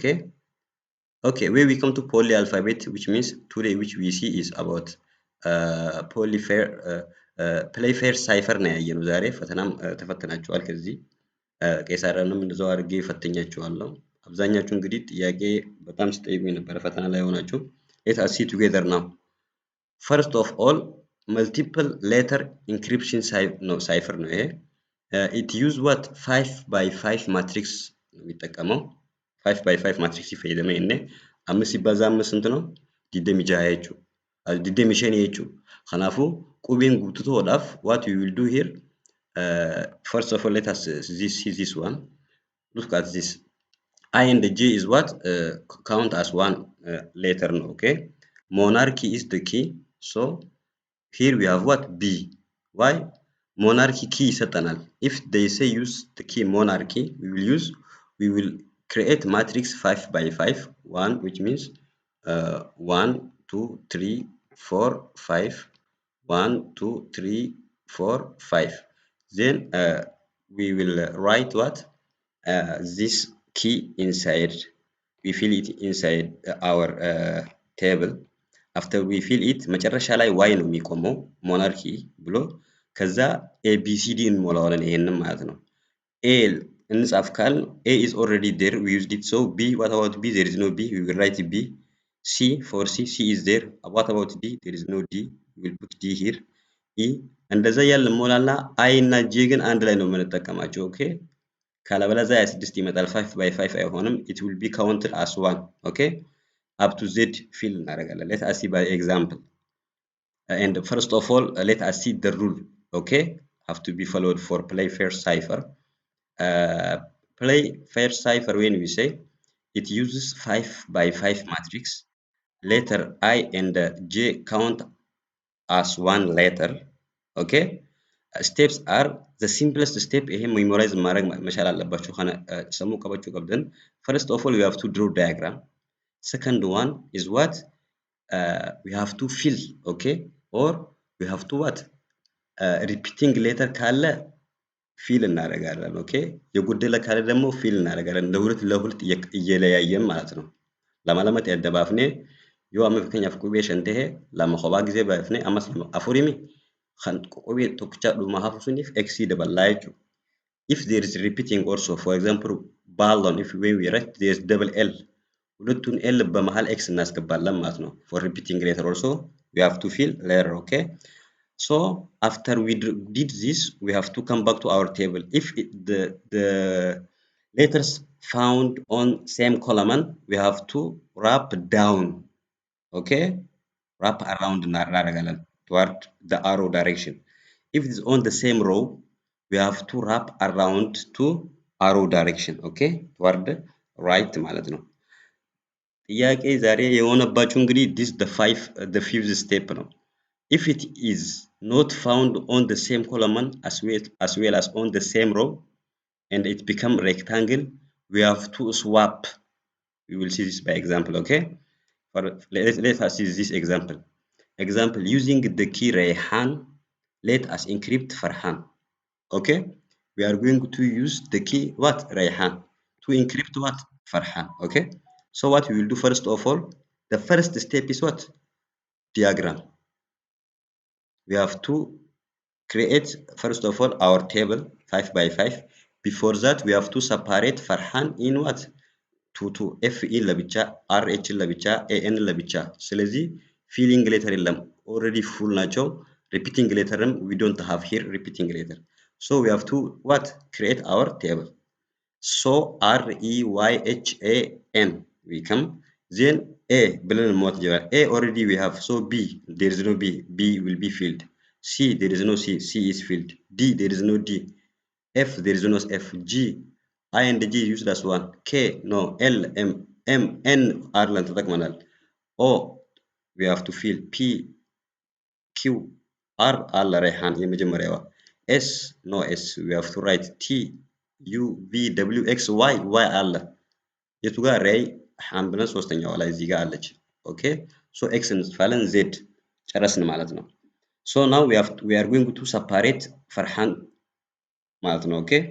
Okay. Okay, when we come to polyalphabet, which means today which we see is about polyfair Playfair cipher ነው ያየነው ዛሬ። ፈተናም ተፈትናችኋል። ከዚህ ቄሳርንም እንደዛው አድርጌ ፈትኛችኋለሁ። አብዛኛችሁ እንግዲህ ጥያቄ በጣም ስጠይቁ የነበረ ፈተና ላይ ሆናችሁ። Let us see together now. First of all, multiple letter encryption ነው cipher ነው ይሄ። It use what? 5 by 5 matrix ነው የሚጠቀመው። 5 by 5 matrix fayyadama inni አምስት ሲባዛ አምስት ስንት ነው? Digdami jaha jechuudha. Digdami shanii jechuudha. Kanaafuu qubeen guutuu ta'uudhaaf what we will do here, first of all, let us this see this one. Look at this. I and J is what? Count as one letter ነው, okay? Monarchy is the key. So here we have what? B. Why? Monarchy key ይሰጠናል። If they say use the key monarchy, we will create matrix 5 by 5 1, which means 1 2 3 4 5 1 2 3 4 5. Then we will write what? This key inside. We fill it inside our table. After we fill it, መጨረሻ ላይ Y ነው የሚቆመው monarchy ብሎ ከዛ ABCD እንሞላዋለን ይሄንን ማለት ነው። A እንጻፍ ካል A is already there, we used it. So B, what about B? There is no B, we will write B. C for C, C is there. What about D? There is no D, we will put D here. E እንደዛ እያልን እንሞላና I እና J ግን አንድ ላይ ነው የምንጠቀማቸው። Okay, ካለበለዚያ 26 ይመጣል። 5 by 5 አይሆንም። It will be counted as one. Okay, up to Z fill እናደርጋለን። Let us see by example. And first of all, let us see the rule, okay, have to be followed for Playfair cipher. Playfair cipher, when we say it uses 5 by 5 matrix, letter I and J count as one letter. Okay, steps are the simplest step. ይሄ memorize ማድረግ መቻል አለባችሁ። Sammuu qabachuu qabdan. First of all, we have to draw diagram. Second one is what? We have to fill, okay, or we have to what? Repeating letter ካለ fill እናደርጋለን። Okay, የጎደለ ካለ ደግሞ fill እናደርጋለን። ለሁለት ለሁለት እየለያየን ማለት ነው። Lama lamatti adda baafnee yoo amma fakkeenyaaf qubee shan ta'e lama kophaa gisee baafnee ammas lama afurimi kan qubee tokkicha dhuma hafu suniif x daballaa jechuudha. If there is repeating also, for example, balloon, if when we write, there is double L, ሁለቱን L በመሃል X እናስገባለን ማለት ነው። For repeating letter also we have to fill letter, okay? So after we did this, we have to come back to our table. If the letters found on same column, we have to wrap down, okay? Wrap around እናደርጋለን toward the arrow direction. If it is on the same row, we have to wrap around to arrow direction, okay? Toward right ማለት ነው። ጥያቄ ዛሬ የሆነባችሁ እንግዲህ this the fifth step ነው። If it is not found on the same column as well as on the same row and it become rectangle, we have to swap. We will see this by example, okay? For let, let us see this example. Example: using the key Rayhan, let us encrypt Farhan. Okay, we are going to use the key what? Rayhan to encrypt what? Farhan. Okay, so what we will do, first of all, the first step is what? Diagram. We have to create first of all our table 5 by 5. Before that, we have to separate Farhan in what? Two two. F E ለብቻ፣ R H ለብቻ፣ A N ለብቻ። ስለዚህ filling letter የለም፣ already full ናቸው። Repeating letter ም we don't have here repeating letter, so we have to what? Create our table. So R E Y H A N we come, then A ብለን መሞላት ጀመር። A already we have, so B, there is no B, B will be filled. C, there is no C, C is filled. D, there is no D. F, there is no F. G, I and G used as one. K, no. L, M, M, N R ለን ተጠቅመናል። O, we have to fill. P, Q, R አለ ረይሃን የመጀመሪያዋ። S, no S, we have to write. T, U, V, W, X, Y. Y አለ የቱ ጋር? ሬይ ሃን ብለን ሶስተኛዋ ላይ እዚህ ጋር አለች። Okay, so X እንጽፋለን። Z ጨረስን ማለት ነው። So now we are going to separate ፈርሃን ማለት ነው። Okay,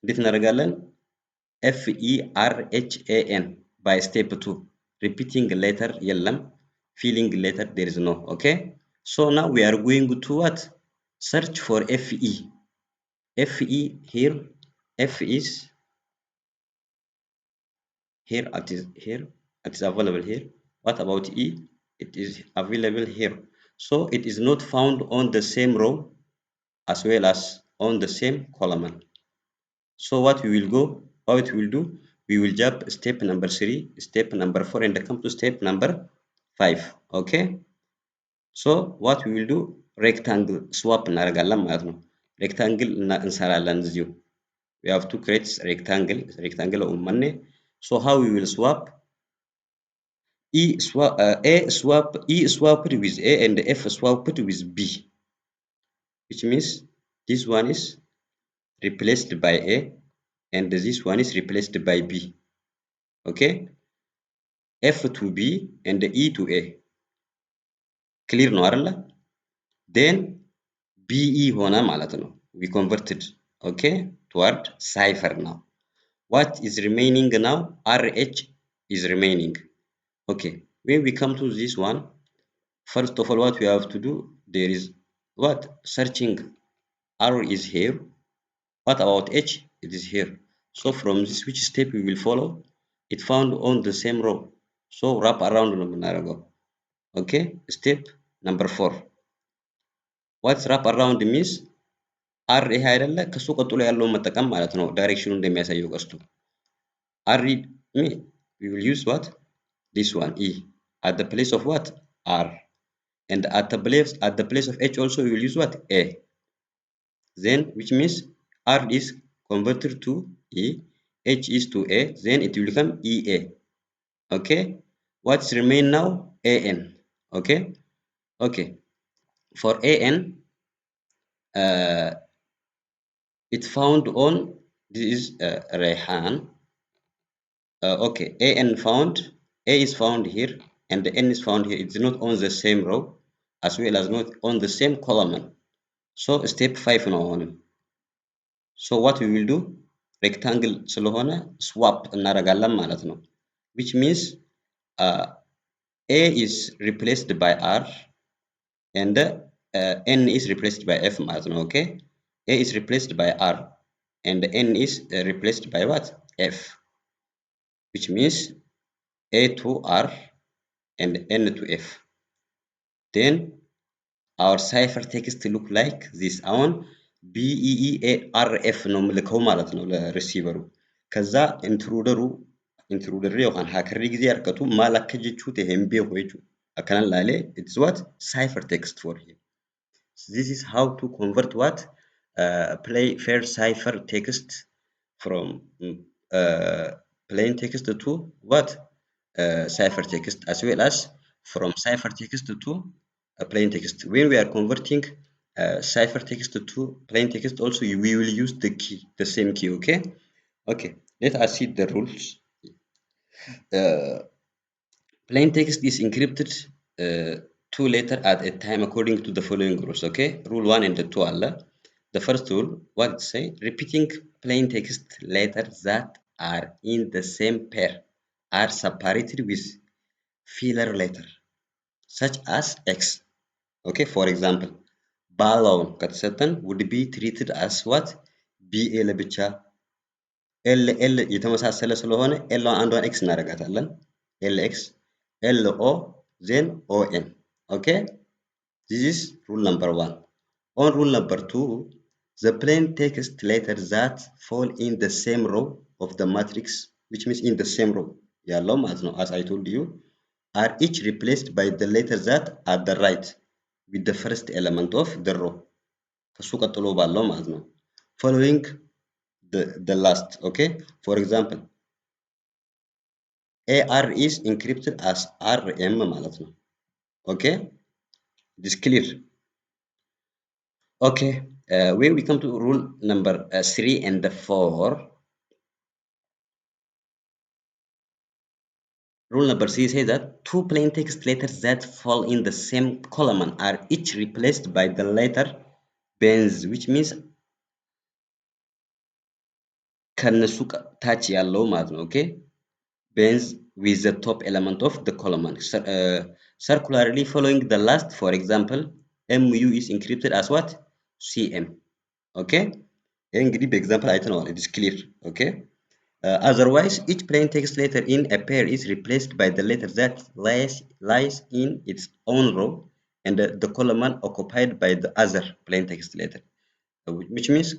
እንዴት እናደርጋለን? F E R H A N By step 2. Repeating letter የለም, filling letter there is no. Okay, so now we are going to what? Search for FE. FE here. F is here, it is here, it is available here. What about E? It is available here. So it is not found on the same row as well as on the same column. So what we will do, we will jump step number 3, step number 4, and come to step number 5. Okay, so what we will do, rectangle swap እናደርጋለን ማለት ነው። Rectangle እንሰራለን እዚሁ። We have to create rectangle. Rectangle uummanne. So how we will swap? E swap, A swap, E swapped with A and F swapped with B, which means this one is replaced by A and this one is replaced by B. Okay, F to B and E to A. Clear ነው አይደለ? Then BE ሆነ ማለት ነው። We converted, okay, toward cipher. Now what is remaining? Now RH is remaining. Okay, when we come to this one, first of all, what we have to do, there is what? Searching. R is here. What about H? It is here. So from this, which step we will follow? It found on the same row, so wrap around ነው የምናደርገው። Okay, step number 4. What's wrap around means? R ይሄ አይደለ? ከሱ ቀጥሎ ያለውን መጠቀም ማለት ነው። Direction ኑ እንደሚያሳየው ቀስቱ R me, we will use what? This one, E, at the place of what? R. And at the place of H also we will use what? A. Then, which means R is converted to E, H is to A, then it will become EA. Okay, what's remain now? AN. Okay, for AN, it found on, this is Rehan. Okay, AN found, A is found here and the N is found here. It's not on the same row as well as not on the same column. So step 5 ነው አሁንም። So what we will do, rectangle ስለሆነ swap እናደርጋለን ማለት ነው, which means A is replaced by R and N is replaced by F ማለት ነው። Okay, A is replaced by R and N is replaced by what? F, which means A to R and N to F. Then our cipher text look like this. አሁን B E E A R F ነው የምልከው ማለት ነው ለ receiver ኡ። ከዛ intruder yookaan hacker ri ጊዜ argatu maal akka jechuu ta'e hin beeku jechuudha. Akkanan laalee, it's what? Cipher text for him. This is how to convert what? Playfair cipher text from plain text to what? Cipher text, as well as from cipher text to a plain text. When we are converting cipher text to plain text also, we will use the key, the same key. Okay, let us see the rules. Plain text is encrypted two letter at a time according to the following rules. Okay, rule 1 and 2 አለ። The first rule, what it say? Repeating plain text letters that are in the same pair are separated with filler letter such as X. Okay, for example, balloon ከተሰጠን would be treated as what? BA ለብቻ L L የተመሳሰለ ስለሆነ L አንዷን X እናደርጋታለን። L X L O, then O N. Okay, this is rule number one. On rule number two, the plain text letters that fall in the same row of the matrix, which means in the same row ያለው ማለት ነው, as I told you, are each replaced by the letter that at the right with the first element of the row, ከሱ ቀጥሎ ባለው ማለት ነው, following the last. Okay, for example, AR is encrypted as RM ማለት ነው። Okay, it is clear. Okay, when we come to rule number 3 and 4, rule number 3 says that two plain text letters that fall in the same column are each replaced by the letter beneath, which means ከነሱ ታች ያለው ማለት ነው። Okay, Begins with the top element of the column. Circularly following the last, for example, MU is encrypted as what? CM. Okay? ይህ እንግዲህ በ example አይተነዋል። It is clear. Okay? Otherwise, each plain text letter in a pair is replaced by the letter that lies in its own row and the column occupied by the other plain text letter. Which means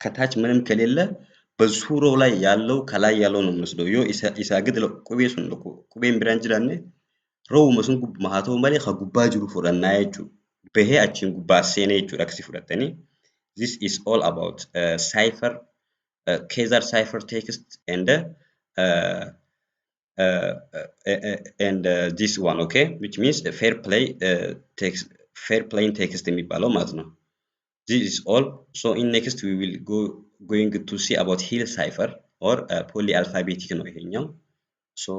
ከታች ምንም ከሌለ በሱ row ላይ ያለው ከላይ ያለው ነው የሚወስደው። Yoo isaa gadi qubee sun qubeen biraan jiraanne rowuma sun gubbuma haa ta'u malee ka gubbaa jiru fudhannaa jechuudha. Bahee achiin gubbaa seenee jechuudha akkasii fudhattanii. This is all about cipher, Caesar cipher text and this one, okay, which means fair play text, fair plain text የሚባለው ማለት ነው። This is all. So in next we will go going to see about Hill cipher or polyalphabetic ነው ይሄኛው። So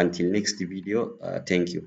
until next video, thank you.